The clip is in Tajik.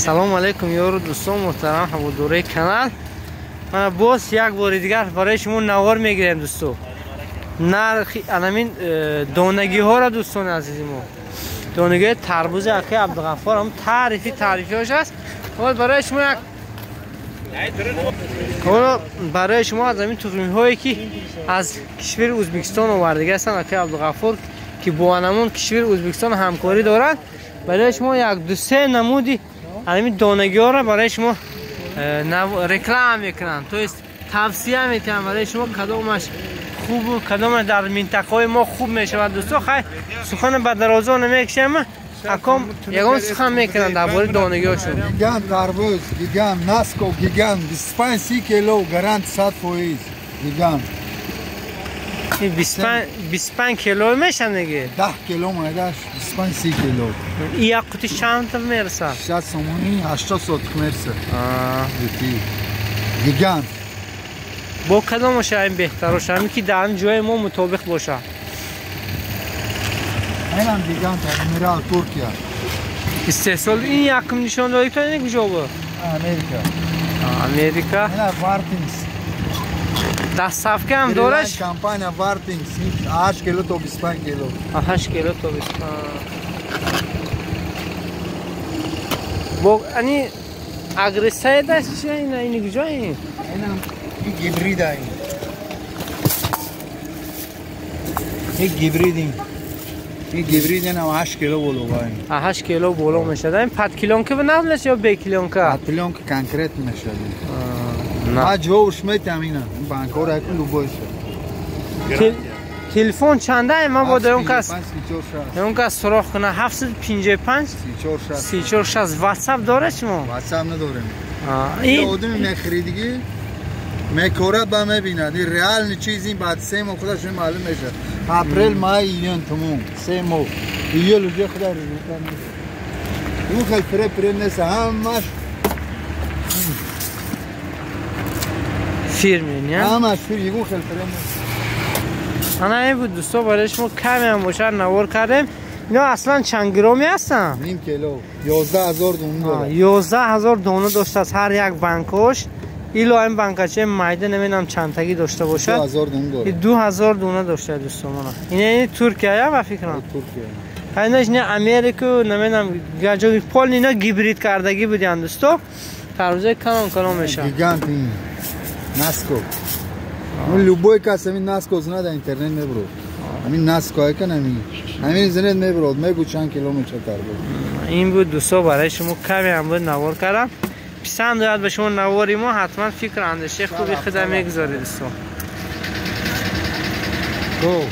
Салом алейкум ёру дӯстон муҳтарам ҳаводораи канал. Мана боз як бори дигар барои шумо навор мегирем дӯсто. Нархи анамин донагиҳоро дӯстони азизи мо. Донагиҳои тарбузи акаи Абдуғаффор ҳам тарифиҳош аст. Ҳол барои шумо як ҳоло барои шумо аз ҳамин тухмиҳое ки аз кишвари Ӯзбекистон овардагӣ ҳастанд акаи Абдуғаффор ки бо анамон кишвари Ӯзбекистон ҳамкорӣ доранд, барои шумо як ду се намуди ҳамин донагиҳоро барои шумо реклама мекунанд, то есть тавсия метиҳанд барои шумо кадомаш хубу кадомаш дар минтақаҳои мо хуб мешавад. Дӯсто, хай сухана ба дарозо намекушам, аком ягон сухан мекунанд дар бораи донагиҳошон. Гигант тарбуз, гигант Наско, гигант 25 кило, гарант 100%, гигант. 25 кило мешавад неги? 10 кило майдаш, 25 кило. И як қути чанд мерасад? 60 сомонӣ, 80 сотик мерасад. Гигант. Бо кадомаша ин беҳтароша? Ҳамин ки дар ҷои мо мутобиқ бошад. Инам гигант, Адмирал, Туркия. Истеҳсол ин якум нишон додӣ то ин куҷо буд? Америка. Америка. Ина Вартингс. Доставка ҳам дораш? Компания Вартингс, 8 кило то 25 кило. 8 кило то 25. Бо ани агресайдаш чи ина ин куҷо ин? Инам ин гибрид ин. Ин гибрид ин. Ин гибрид инам 8 кило боло ба ин. 8 кило боло мешавад. Ин падкилонка ба нав ё бекилонка? Падкилонка конкрет мешавад. Ма ҷавобш метиҳам ина. Банкҳоро якун любойша. Телефон чанда? Ман бо он кас он кас суроғ кунам. 755 34 60. WhatsApp доред шумо? WhatsApp надорем. Ин одами мехаридагӣ мекорад ба мебинад. Ин реални чиз ин баъд 3 моҳ худаш маълум мешавад. Апрел, май, июн тамом. 3 моҳ. Июл уже худа результат мешавад. Ин хел фиреб нест, ҳамаш фирме, не? Ҳамаш фирм, ягон хел фиреб нест. Ана ин буд дӯсто, барои шумо каме ҳам бошад навор кардем. Ино аслан чанд грамми ҳастанд? Ним кило. 11000 дона дорад. 11000 дона доштааст ҳар як банкош. Ило ин банкачаи майда намедонам чандтагӣ дошта бошад. 2000 дона дорад. 2000 дона дошта дӯстон. Ина Туркия ба фикрам. Туркия. Инаш не Америка, намедонам ҷои пол ино гибрид кардагӣ буданд дӯсто. Тарбузаи калон калон мешавад. Гигант ин. Наско. Ну любой кас ҳамин Наско знад, интернет мебурад. Ҳамин Наско айкан ҳамин. Ҳамин интернет мебурад, мегӯ чанд кило мешавад тарбуз. Ин буд дӯсто, барои шумо каме ҳам буд навор кардам. Писанд ояд ба шумо навори мо, ҳатман фикр андешаи хуби худа мегузоред дӯсто. Хуб.